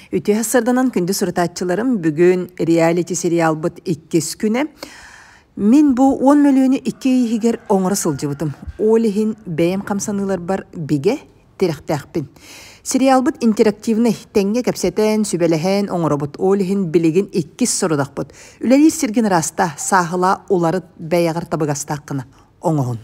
Үтүө сарданан күндү сурутааччыларым, бүгүн реалити сериалбыт иккис күнэ. Мин бу 10 мөлүйүөнү икки ый иһигэр оҥоро сылдьыбытым. Ол иһин бэйэм хамсаныыларбар бигэ тирэхтээхпин. Сериалбыт интерактивнай, тэҥҥэ кэпсэтэн, сүбэлэһэн оҥоробут. Ол иһин билигин иккис сорудахпыт. Үлэлиир сиргин ыраастаа, сааһылаа, уларыт, бэйэҕэр табыгастаах гына оҥоһун.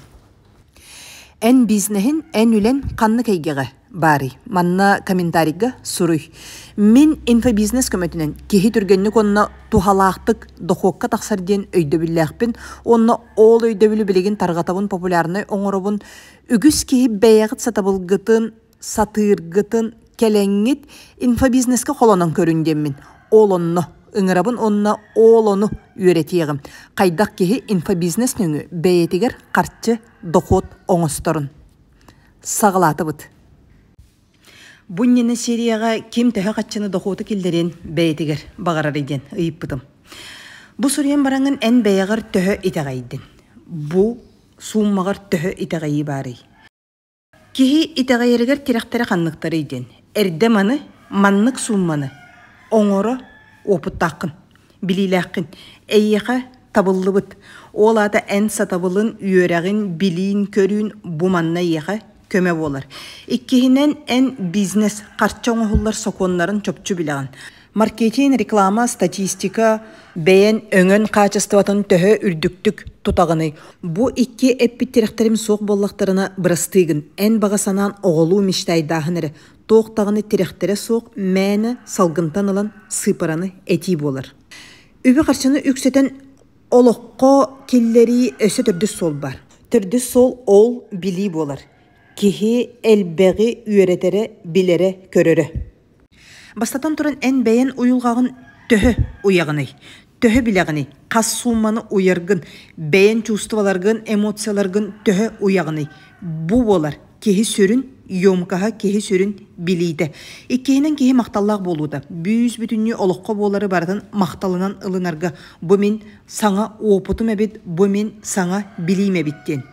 Эн бизнеһин, эн үлэн ханнык эйгэҕэ баарый? Манна комментарийга суруй. Мин инфобизнес көмөтүнэн киһи түргэнник уонна туһалаахтык дохуокка тахсар диэн өйдөбүллээхпин уонна ол өйдөбүлү билигин тарҕатабын, популярнай оҥоробун. Үгүс киһи бэйэҕит сатабылгытын, сатыыргытын кэлэҥҥит инфобизнеска холонон көрүн диэммин. Ол онно ыҥырабын уонна ол ону үөрэтиэҕим. Хайдах киһи инфобизнес нөҥүө бэйэтигэр харчы, дохуот оҥосторун. Саҕалаатыбыт. Бу иннинэ серияҕа ким төһө хаччыны дохуоту киллэриэн бэйэтигэр баҕарарый диэн ыйыппытым. Бу суруйан бараҥҥын эн бэйэҕэр төһө итэҕэйдин? Бу сууммаҕар төһө итэҕэйии баарый? Киһи итэҕэйэригэр тирэхтэрэ ханныктарый диэн, эрдэ маны, маннык суумманы оҥоро уопуттааххын, билиилээххин, эйиэхэ табыллыбыт, ол аата эн сатабылын, үөрэҕин, билиин-көрүүн бу манна эйиэхэ көмө буолар. Иккиһинэн, эн бизнес, харчы оҥоһуллар сокуоннарын чопчу билэҕин. Маркетинг, реклама, статистика бэйэн өҥөн хаачыстыбатын төһө үрдүктүк тутаҕыный? Бу икки эппит тирэхтэрим суох буоллахтарына бырастыыгын. Эн баҕа санаан оҕолуу мечтайдааһын эрэ. Туох даҕаны тирэхтэрэ суох мээнэ салгынтан ылан сыыпараны этии буолар. Үбү-харчыны үксэтэн олоххо киллэрии өссө төрдүс суол баар. Төрдүс суол ол билии буолар. Киһи элбэҕи үөрэтэрэ, билэрэ, көрөрө. Бастатан туран, эн бэйэн уйулҕаҕын төһө уйаҕыный? Төһө билэҕиний? Хас суумманы уйаргын, бэйэн чувстволаргын, эмоцияларгын төһө уйаҕыный? Бу буолар киһи сүрүн емкоһа, киһи сүрүн билиитэ. Иккиһинэн киһи махталлаах буолуута. Бүүс-бүтүннүү олоххо буолары барытын махталынан ылынарга бу мин саҥа уопутум эбит, бу мин саҥа билиим эбит диэн.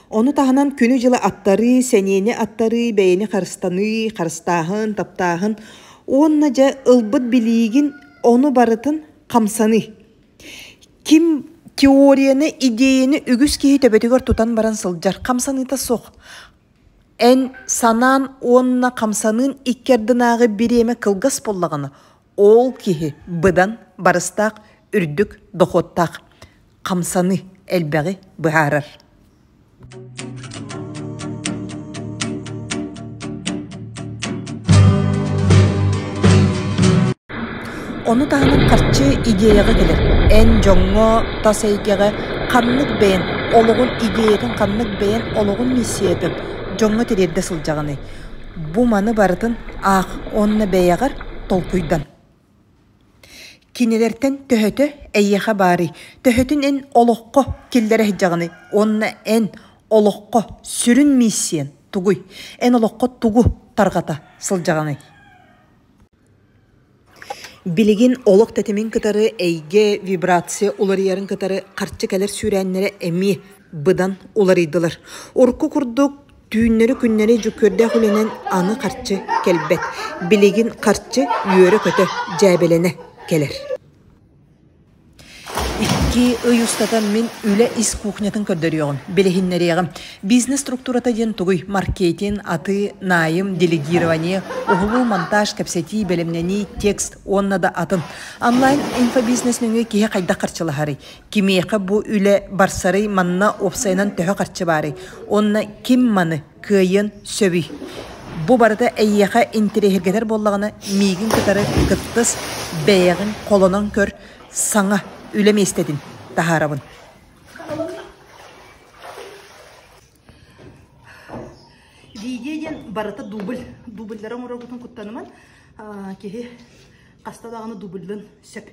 Ону таһынан күнү-дьылы аттарыы, сэниэни аттарыы, бэйэни харыстаныы, харыстааһын, таптааһын уонна дьэ ылбыт билиигин ону барытын хамсаныы. Ким теорияны, идеяны үгүс киһи төбөтүгэр тутан баран сылдьар, хамсаныыта суох. Эн санаан уонна хамсаныын икки ардынааҕы бириэмэ кылгас буоллаҕына, ол киһи быдан барыстаах, үрдүк дохуоттаах. Хамсаныы элбэҕи быһаарар. Ону таһынан харчы идеяҕа кэлэр. Эн дьоҥҥо, тас эйгэҕэ ханнык бэйэн олоҕун идеятын, ханнык бэйэн олоҕун миссиятын дьоҥҥо тириэрдэ сылдьаҕыный? Бу маны барытын аах уонна бэйэҕэр толкуйдан. Кинилэртэн төһөтө эйиэхэ баарый, төһөтүн эн олоххо киллэрэ сылдьаҕыный уонна эн олоххо сүрүн миссиян тугуй? Эн олоххо тугу тарҕата сылдьаҕыный? Билигин олох тэтимин кытары эйгэ, вибрация уларыйарын кытары харчы кэлэр сүүрээннэрэ эмиэ быдан уларыйдылар. Урукку курдук Түүннэри-күннэри дьүккүөрдээх үлэнэн аны харчы кэлбэт. Билигин харчы үөрэ-көтө, дьээбэлэнэ кэлэр. Икки ый устата мин үлэ ис кухнятын көрдөрүөҕүм, билиһиннэриэҕим. Бизнес структурата диэн тугуй? Маркетинг, атыы, найм, делегирование, уһулуу, монтаж, кэпсэтии, бэлэмнэнии, текст уонна да атын. Онлайн инфобизнес нөҥүө киһи хайдах харчылаһарый? Кимиэхэ бу үлэ барсарый, манна уопсайынан төһө харчы баарый уонна ким маны кыайыан сөбүй? Бу барыта эйиэхэ интэриэһиргэтэр буоллаҕына, миигин кытары кыттыс, бэйэҕин холонон көр, саҥа үлэ миэстэтин таһаарабын. Видео диэн барыта дубль. Дубльлары оҥороргутун куттаныман, киһи хаста даҕаны дубльлын сөп.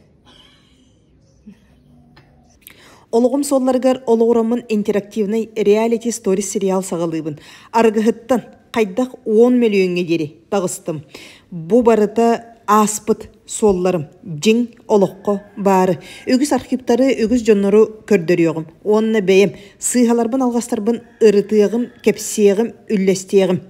Олоҕум суолларыгар олоҕураммын интерактивнай реалити сторис сериал саҕалыыбын. Арыгыһыттан хайдах уон мөлүйүөҥҥэ диэри таҕыстым. Бу барыта ааспыт суолларым, дьиҥ олоххо баары. Үгүс архивтары, үгүс дьоннору көрдөрүөҕүм. Уонна бэйэм сыыһаларбын-алҕастарбын ырытыаҕым, кэпсиэҕим, үллэстиэҕим.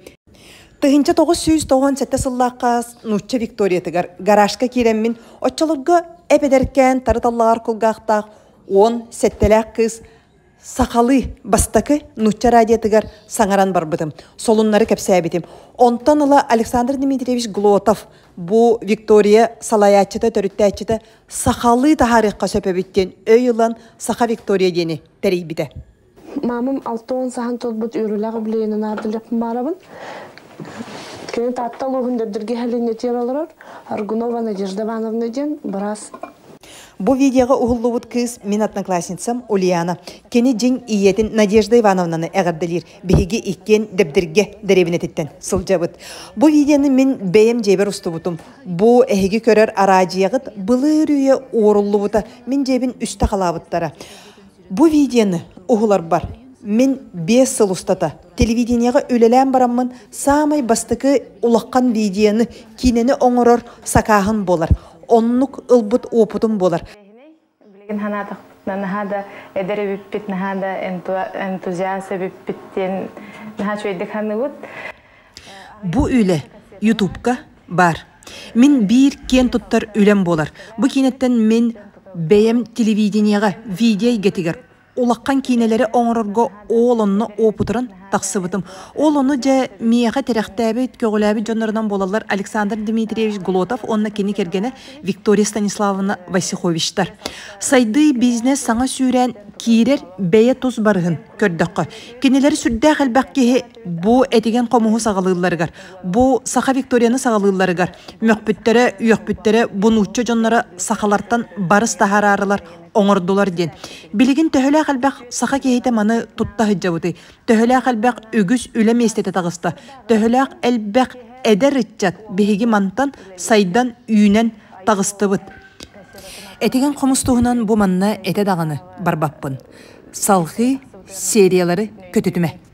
1997 сыллаахха нуучча Викториятыгар гаражка киирэммин, оччолорго эп-эдэркээн тары таллаҕар кулгаахтаах 17-лээх кыыс сахалыы бастакы нуучча радиотыгар саҥаран барбытым, солуннары кэпсээбитим. Онтон ыла Александр Дмитриевич Глотов бу Виктория салайааччыта, төрүттээччитэ сахалыы таһаарыахха сөп эбит диэн өй ылан Саха Виктория диэни тэрийбитэ. Мамам 60 саһан турбут үөрүүлээх үбүлүөйүнэн аардылыахпын баарабын. Кини Таатта улууһун Дэбдиргэ сэлиэнньэтигэр олорор Аргунова Надежда Ивановна диэн быраас. Бу видеоҕа уһуллубут кыыс мин одноклассницам Ульяна. Кини дьиҥ ийэтин Надежда Ивановнаны эҕэрдэлиир. Биһиги иккиэн Дэбдиргэ дэриэбинэтиттэн сылдьабыт. Бу видеоны мин бэйэм дьиэбэр устубутум. Бу эһиги көрөр араадьыйаҕыт былыр үйэ уоруллубута. Мин дьиэбин үстэ халаабыттара. Бу видеоны уһуларбар мин 5 сыл устата телевидениеҕа үлэлээн бараммын саамай бастакы улахан видеоны, киинэни оҥорор сакааһым буолар. Оннук ылбыт опытым буолар. Билигин санаатахпытына наһаа да эдэр эбиппит, наһаа да энтузиаст эбиппит диэн наһаа үчүгэйдик саныыбыт. Бу үлэ Ютубка баар. Мин биир киэн туттар үлэм буолар. Бу киинэттэн мин бэйэм телевидениеҕа, видео эйгэтигэр улахан киинэлэри оҥорорго ол онно опытыран тахсыбытым. Ол ону дьэ миэхэ тирэхтээбит, көҕүлээбит дьоннорунан буолаллар Александр Дмитриевич Глотов уонна кини кэргэнэ Виктория Станиславовна Васиховичтар. Сайдыы бизнес саҥа сүүрээн киирэр бэйэ тус барыһын көрдөххө, кинилэри сүрдээх элбэх киһи бу этигэн хомуһу саҕалыылларыгар, бу Саха Викторияны саҕалыылларыгар мөхпүттэрэ, үөхпүттэрэ бу нуучча дьонноро сахалартан барыс таһаараарылар оҥордулар диэн. Билигин төһөлөөх элбэх саха киһитэ маны тутта сылдьабытый? Төһөлөөх элбэх үгүс үлэ миэстэтэ таҕыста? Төһөлөөх элбэх эдэр ыччат биһиги мантан сайдан үүнэн таҕыстыбыт? Этигэн хомус туһунан бу манна этэ даҕаны барбаппын. Салҕыы сериялары көтүтүмэ.